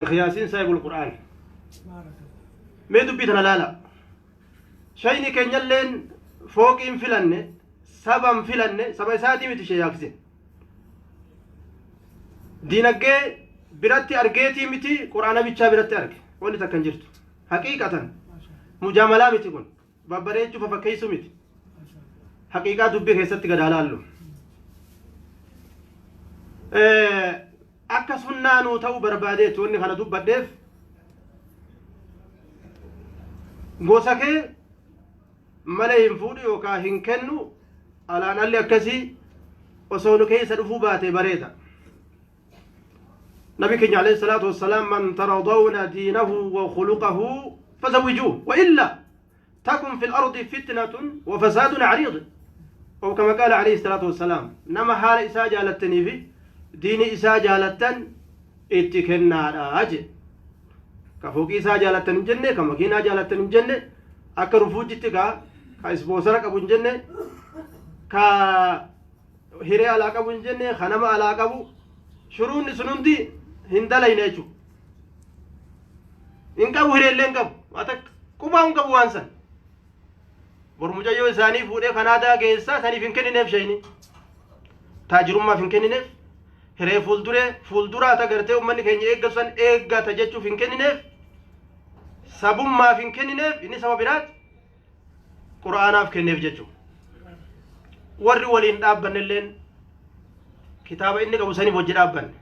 Sheekh Yaasiin Saahibul Qur'aan. Mee dubbii tana laala. Shayni keenyalleen fooqiin filanne, saban filanne, saba isaatii miti Sheekh Yaasiin. Diinaggee biratti argeetii miti, Qur'aana bichaa biratti arge. Wanni takka hin jirtu. Haqiiqatan. Mujaamalaa miti kun. Babbareechuu fafakkeessuu miti. Haqiiqaa dubbii keessatti gad haa laallu. Akka sunnaa nuu ta'uu barbaadeetti wanni kana dubbadheef, gosa kee malee hin fuudhu yookaan hin kennu, alaan alli akkasii osoo nu keessa dhufuu baate bareeda. Nabi keenya alayhi salaatu wassalaam, man taradawna diinahu wa khuluqahu fazawwijuuh wa illa takun fil ardi fitnatun wa fasaadun cariid, أو كما قال عليه الصلاة والسلام. Nama haala isaa jaalattanii fi diini isaa jaalattan itti kennaadha je. Ka fooqii isaa jaalattan hin jenne, ka makiinaa jaalattan hin jenne, akka rufuujitti ka ispoonsara qabu hin jenne, ka hiree alaa qabu hin jenne, ka nama alaa qabu. Shuruunni sun hundi hin dalayne jechuudha. Hin qabu, hireellee hin qabu, waa takka qubaa hin qabu. Waan san bor mucayyoo isaanii fuudhee Kanaadaa geessaa, saniif hin kennineef. Shayni taajirummaaf hin kennineef, hiree fuulduree fuulduraa ta gartee uummanni keenya eeggatu san eeggata jechuuf hin kennineef, sabummaaf hin kennineef. Inni saba biraati, Qura'aanaaf kenneef jechuudha. Warri waliin dhaabbanne illeen kitaaba inni qabu saniif hojii dhaabbanne,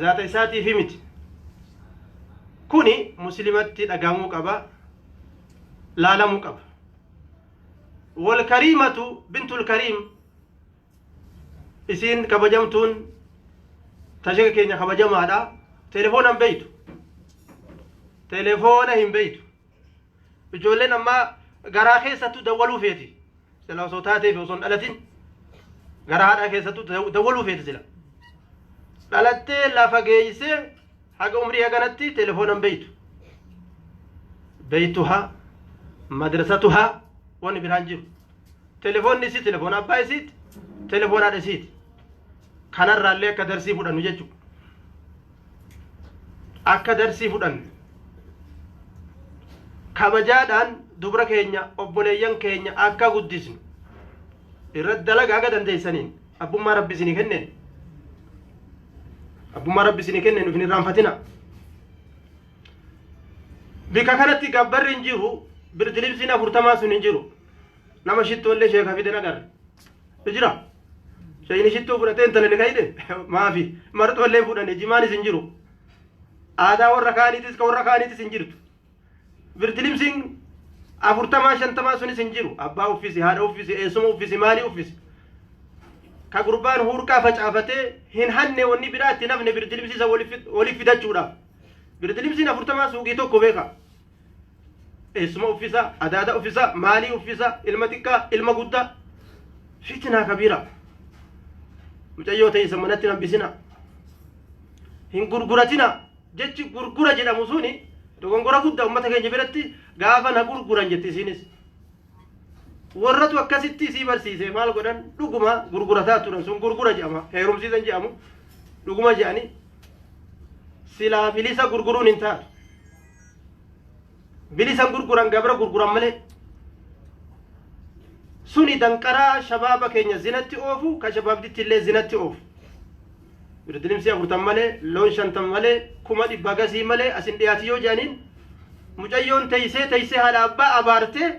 zaata isaatiifi miti. Kuni muslimatti dhagamuu qaba, laalamuu qaba. Walkariimatu bintul kariim, isiin kabajamtuun tashaka keenya kabajamaadha. Telefoona hin beeytu, telefoona hin beeytu. Ijoolleen ammaa garaa keessattuu dawwaluu feeti. Sila osoo taateef, osoo hin dhalatin garaa haadhaa keessattuu dawwaluu feeti. Sila dhalattee lafa geeysee haga umrii haganatti telefoona hin beeytu. Beeytuhaa madrasatuhaa, wanni biraan jiru. Telefoonni isii telefoona abbaa isiiti, telefoona haadha isiiti. Kanarraallee akka darsii fudhannu jechuudha. Akka darsii fudhannu, kabajaadhaan dubra keenya, obboleeyyan keenya akka guddisnu irratti dalagaa haga dandeessaniin, abbummaa Rabbi isinii kenneen, abbummaa Rabbi isinii kenneen ufin irraanfatina. Bika kanatti gabbarri hin jiru, birdilimsiin 40 sun hin jiru. Nama shittoollee sheeka fide nagarre jira. Shayini shittoo fudhatee intala ni kayide maafi marxoollee fudhane. Jimaanis hin jiru. Aadaa warra kaaniitis ka warra kaaniitis hin jirtu. Birdilimsiin 40 50 sunis hin jiru. Abbaa uffisi, haadha uffisi, eessuma uffisi, maalii uffisi. Ka gurbaan huurqaa facaafatee hin hanne, wanni biraa itti nafne birdilimsiisa waliif fidachuudhaaf. Birdilimsiin 40 suuqii tokko beeka. Eessuma uffisa, adaada uffisa, maalii uffisa, ilma xiqqaa, ilma guddaa. Fitnaa kabiira. Mucayyoo teessa manatti hambisina, hin gurguratina. Jechi gurgura jedhamu suni dogongora guddaa ummata keenya biratti. Gaafa na gurguran jetti isiinis. Warratu akkasitti isii barsiise. Maal godhan? Dhuguma gurgurataa turan. Sun gurgura jedhama, heerumsiisan jedhamu dhuguma jedhani. Silaa bilisa gurguruun hin taatu. Bilisan gurguran, gabra gurguran malee. Suni danqaraa shabaaba keenya zinatti oofu, ka shabaabditti illee zinatti oofu. Birdilimsii 40 malee, loon 50 malee, 100,000 gasii malee asin dhiyaati yoo jedhaniin, mucayyoon teeysee teeysee haadha abbaa abaartee,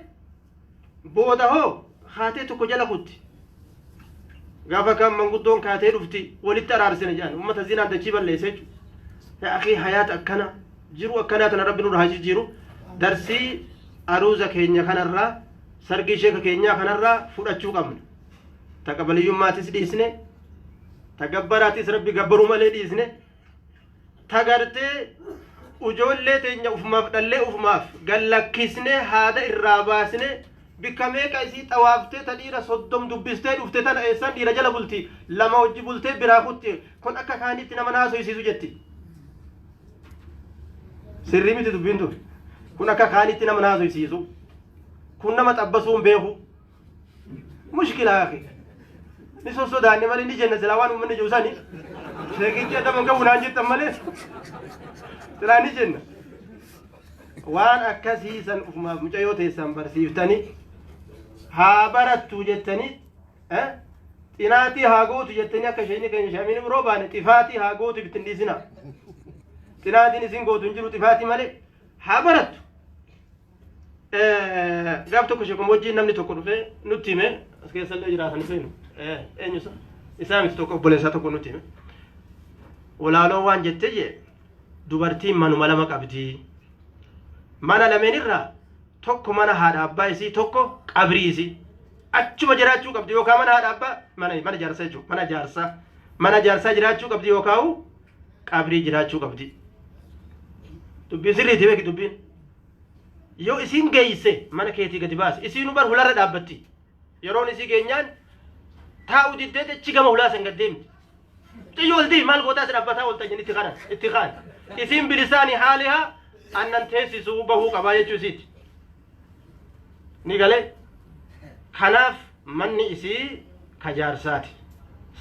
booda hoo haatee tokko jala kutti. Gaafa kaan manguddoon kaatee dhufti, walitti araarsina jedhan. Ummata zinaan dachii balleesse jechuudha. Yaa akii, hayaata akkana jiru akkanaa tana Rabbi nurra haa jijjiiru. Darsii aruuza keenya kanarraa, sargii sheeka keenyaa kanarraa fudhachuu qabna. Ta qabaliyyummaatis dhiisne, ta gabbaraatis Rabbi gabbaruu malee dhiisne, ta gartee ujoollee teenya ufumaaf dhallee ufumaaf gallakkisne, haada irraa baasne. Bikka meeqa isii xawaaftee, ta dhiira 30 dubbistee dhufte tana eessan dhiira jala bulti? Lama hojii bultee biraa kutti. Kun akka kaanitti nama naasoysiisu jetti. Sirrii miti dubbiin tun. Kun akka kaanitti nama naasoysiisu, kun nama xabbasuu hin beeku. Mushkilaa akhi, ni sossodaanne malee ni jenna silaa waan uummanni jiru sani. Sheekichi adaba hin qabu naan jettan malee silaa ni jenna. Waan akkasii san ufumaaf mucayyoo teessan barsiiftanii haa barattu jettanii xinaatii haa gootu jettanii akka isheen keenya shaamiin biroo baane xifaatii haa gootu ittiin dhiisina. Xinaatiin isin gootu hin jiru xifaatii malee haa barattu. Gaaf tokko sheekum wajjin namni tokko dhufee nutti hime as keessallee jiraatan seenu eenyu isaa isaa miti tokko obboleessaa tokko nutti hime. Walaaloo waan jette jee dubartiin manuma lama qabdi. Mana lameen irraa tokko mana haadha abbaa isii tokko qabrii isii. Achuma jiraachuu qabdi yookaan mana haadha abbaa mana jaarsaa jechuudha mana jaarsaa mana jaarsaa jiraachuu qabdi yookaan qabrii jiraachuu qabdi. Dubbiin sirriiti beeki dubbiin. Yoo isiin geeyse mana keetii gadi baasi isiinuu bar hularra dhaabbatti. Yeroon isii geenyaan taa'u diddee achi gama hulaa san gad deemti. Xiyyoo ol deemi maal gootaa si dhaabbataa oolta jenni itti kanan itti kaan. Isiin bilisaani haalihaa annan teessisuu bahuu qabaa jechuu isiiti. Ni galee kanaaf manni isii ka jaarsaati.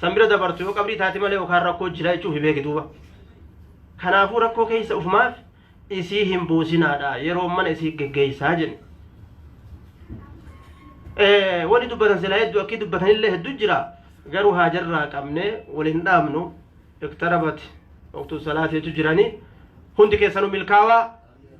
San bira dabartu yoo qabrii taate malee yookaan rakkoo jira jechuuf beeki duuba. Kanaafuu rakkoo keessa ufumaaf isii hin buusinaadha yeroo mana isii geggeessaa jenne. Wani dubbatan silaa hedduu akki dubbatanillee hedduu jira garuu haajarraa qabne waliin dhaabnu iqtarabat waqtu salaati jechuu jiranii hundi keessanuu milkaawaa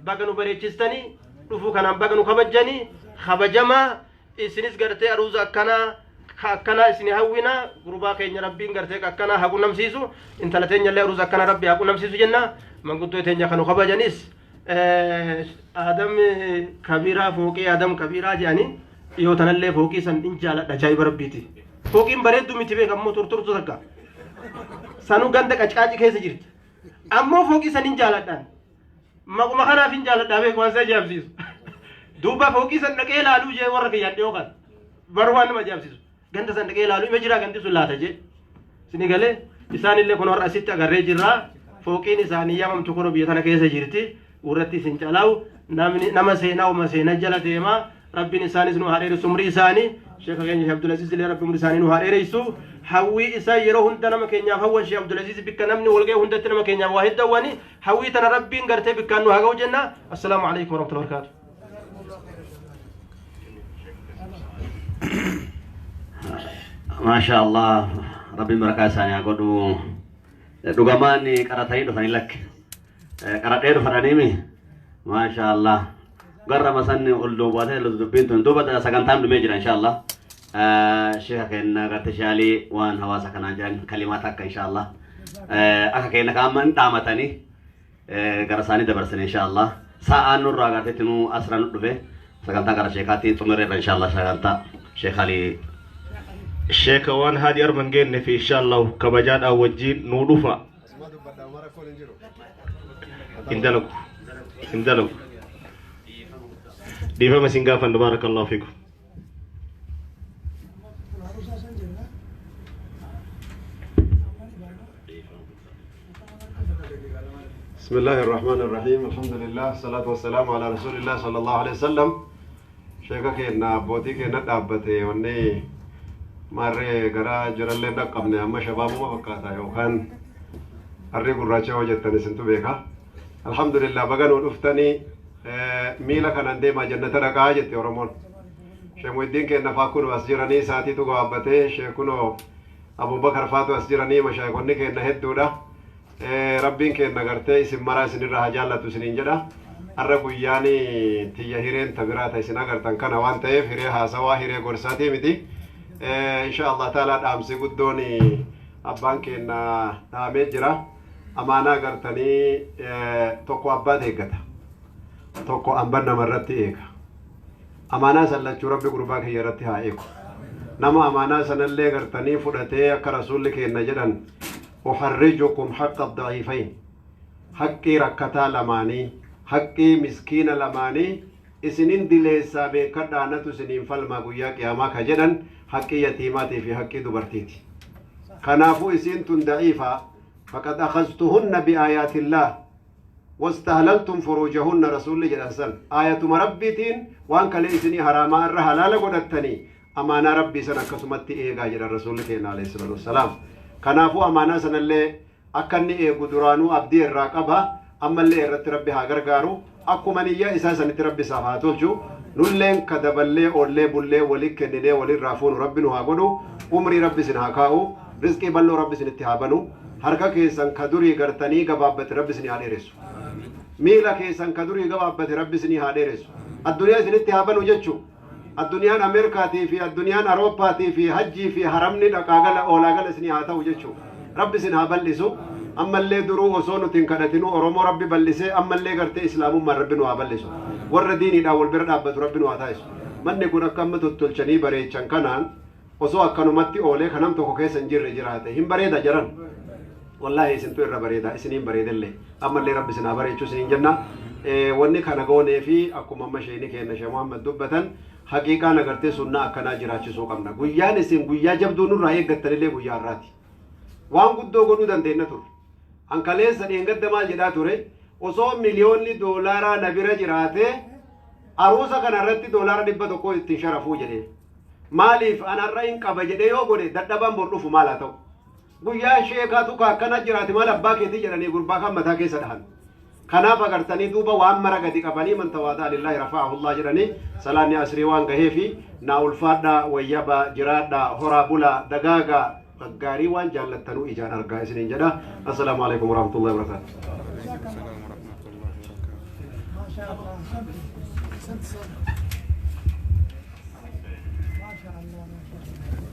baga nu bareechistanii dhufuu kanaan baga nu kabajjanii kabajamaa isinis gartee aruuza akkanaa ka akkanaa isin hawwina gurbaa keenya rabbiin gartee ka akkanaa haa qunnamsiisu intala teenya illee aruuza akkanaa rabbi haa qunnamsiisu jenna manguddoo teenya kan nu kabajanis Adam kabiiraa fooqii Adam kabiiraa jedhanii dhiyoo tanallee fooqii san in jaaladha ajaa'iba rabbiiti. Fooqiin bareedduu miti beeka ammoo tortortuu takka. Sanuu ganda qacqaaci keessa jirti. Ammoo fooqii san in jaaladhaan. Maquma kanaaf hin jaaladhaa beeku waan si ajaa'ibsiisu. Duuba fooqii san dhaqee ilaaluu jee warra kiyyaan dhiyoo kan. Bar waan nama ajaa'ibsiisu. Ganda san dhaqee ilaaluu ima jiraa gandi sun laata jee. Sini galee isaanillee kun har'a asitti agarree jirraa. Fooqiin isaanii yaamamtu kun biyya tana keessa jirti. Gurratti isin calaa'u namni nama seenaa uma seenaa jala deema. Rabbiin isaanis nu haa dheeressu umrii isaanii. Sheekha keenya Sheekh Abdulaziz illee Rabbi umrii isaanii nu haa dheeressu. Hawwii isaa yeroo hunda nama keenyaaf hawwan Sheekh Abdulaziz bikka namni wal ga'e hundatti nama keenyaaf waa hedduu hawwani. Hawwii tana Rabbiin gartee bikkaan nu haa ga'u jenna. Assalaamu alaikum warahmatullahi wabarakatuh. Maasha Allah Rabbiin barakaa isaanii haa godhu. Dhugamaan qaratanii dhufanii lakke. Qaradhee dhufadhaniimi. Maasha Allah. Garra masanni ol duubaatee dubbiin tun duuba sagantaan dhumee jira insha Allah. Sheeka keenya garte shaalii waan hawaasa kanaan jiran kalimaa takka insha Allah. Akka keenya kaama hin dhaamatanii gara isaanii dabarsan insha Allah. Sa'aan nurraa garteetti nu asirra nu dhufe sagantaa gara sheekaatti xumurreerra insha Allah sagantaa sheekalii. Sheeka waan haadhi arman geenne fi insha Allah kabajaadhaan wajjin nuu dhufa. Hin dalagu. Hin dalagu. Dhiifama isin gaafanna baarakallahu fiikum. بسم الله الرحمن الرحيم الحمد لله الصلاة والسلام على رسول الله صلى الله عليه وسلم sheeka keenya abbootii keenya dhaabbate wanni maarree gara jirallee dhaqqabne amma shabaabuma fakkaata yookaan harrii gurraacha yoo jettan isintu beeka alhamdulillah baga nuu dhuftanii miila kanaan deemaa jannata dhaqaa jette oromoon sheemuiddiin keenya faa kunoo as jiranii saatiitu gabaabbatee sheekunoo abubakar faatu as jiranii mashaayikonni keenya hedduudha Rabbiin keenna gartee isin maraa isinirraa haa jaallatu isiniin jedha. Har'a guyyaan tiyya hireen ta biraa ta isin agartan kana waan ta'eef hiree haasawaa hiree gorsaatii miti. Insha Allah taalaa dhaamsi guddoon abbaan keenna dhaamee jira. Amaanaa gartanii tokko abbaat eeggata. Tokko amban namarratti eega. Amaanaa san lachuu Rabbi gurbaa kiyya irratti haa eegu. Nama amaanaa sanallee gartanii fudhatee akka rasuulli keenna jedhan uharrijukum haqqa da'iifayn haqqii rakkataa lamaanii haqqii miskiina lamaanii isinin dileessaa beekkadhaa natu isiniin falmaa guyyaa qiyaamaa ka jedhan haqqii yatiimaatii fi haqqii dubartiiti. Kanaafuu isiin tun da'iifaa faqad akhaztuhunna biaayaatillaah wastahlaltum furuujahunna rasuulli jedhan san aayatuma rabbiitiin waan kalee isinii haraamaa irra halaala godhattanii amaanaa rabbii san akkasumatti eegaa jedhan rasuulli keenya alayhi salaatu wassalaam. Kanaafuu amaanaa sanallee Akka inni eegu duraanuu abdii irraa qaba. Ammallee irratti Rabbi haa gargaaru. Akkuma niyyaa isaa sanitti Rabbi isaaf haa tolchu. Nulleen ka daballee oollee bullee walii kenninee walirraa fuunu Rabbi nu haa godhu. Umrii Rabbi isin haa kaa'u. Rizqii bal'oo Rabbi isinitti haa banu. Harka keessan ka durii gartanii gabaabbate Rabbi isin haa dheeressu. Miila keessan ka durii gabaabbate Rabbi isinii haa dheeressu. Addunyaa isinitti haa banu jechuu. Addunyaan Ameerikaatii fi addunyaan Awurooppaatii fi hajjii fi haramni dhaqaa gala oolaa gala isinii haa ta'u jechuu. Rabbi isin haa bal'isu. Ammallee duruu osoo nuti hin kadhatinuu Oromoo Rabbi bal'isee, ammallee gartee Islaamummaan Rabbi nu haa bal'isu. Warra diiniidhaan wal bira dhaabbatu Rabbi nu haa taasisu. Manni kun akka amma tottolchanii bareechan kanaan osoo akkanumatti oolee kanam tokko keessa hin jirre jiraate hin bareeda jaran. Wallaahi isintu irra bareeda, isiniin bareedellee. Ammallee Rabbi isin haa bareechuu isiniin jenna. Wanni kana goonee fi akkuma amma sheeni keenya Sheekh Muhammad dubbatan, haqiiqaan agartee sunnaa akkanaa jiraachisuu qabna. Guyyaan isin guyyaa jabduu nurraa eeggattanillee guyyaa har'aati. Waan guddoo godhuu dandeenya turre. Ankaleessa dheengadda maal jedhaa ture? Osoo miliyoonni doolaaraa na bira jiraate aruusa kana irratti $100 ittiin sharafuu jedhee. Maaliif an har'a hin qaba jedhee yoo godhe dadhabaan bor dhufu maal haa ta'u? Guyyaa sheekaatu ka akkana jiraate maal abbaa keetii jedhanii gurbaa kan mataa keessa dhahan. Kanaaf agartanii duuba waan mara gadi qabanii man tawaadaa lillaahi rafa'ahu jedhanii, salaanni asrii waan gaheefi naa ulfaadhaa, wayyaba jiraadhaa, horaa bulaa, dagaagaa, gaggaarii waan jaallattanuu ijaan argaa isiniin jedha. Assalaamu alaikum warahmatullahi wabarakaatuh. السلام ورحمة الله وبركاته. ما شاء الله، أحسنت أحسنت، ما شاء الله ما شاء الله.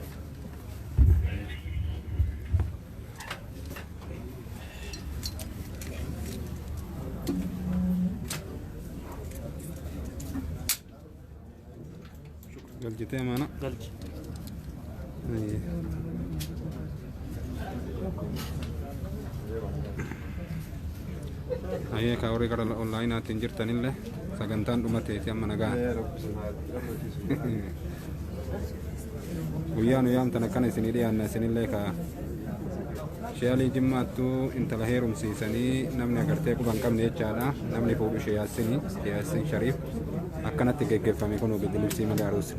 Galchitee mana? Galchi. Ayyee. Ayyee, ka horii gara onlaayinaatiin jirtanillee sagantaan dhumateeti, amma nagaa. Guyyaa nu yaamtan akkana isinii dhiyaanna. Isinillee ka Sheeyalii Jimmaattuu intala heerumsiisanii namni agartee quba hin qabne jechaadha. Namni fuudhu Sheeyaassini, Sheeyaassin Shariif akkanatti geggeeffame kun bidilibsii malee aruusi.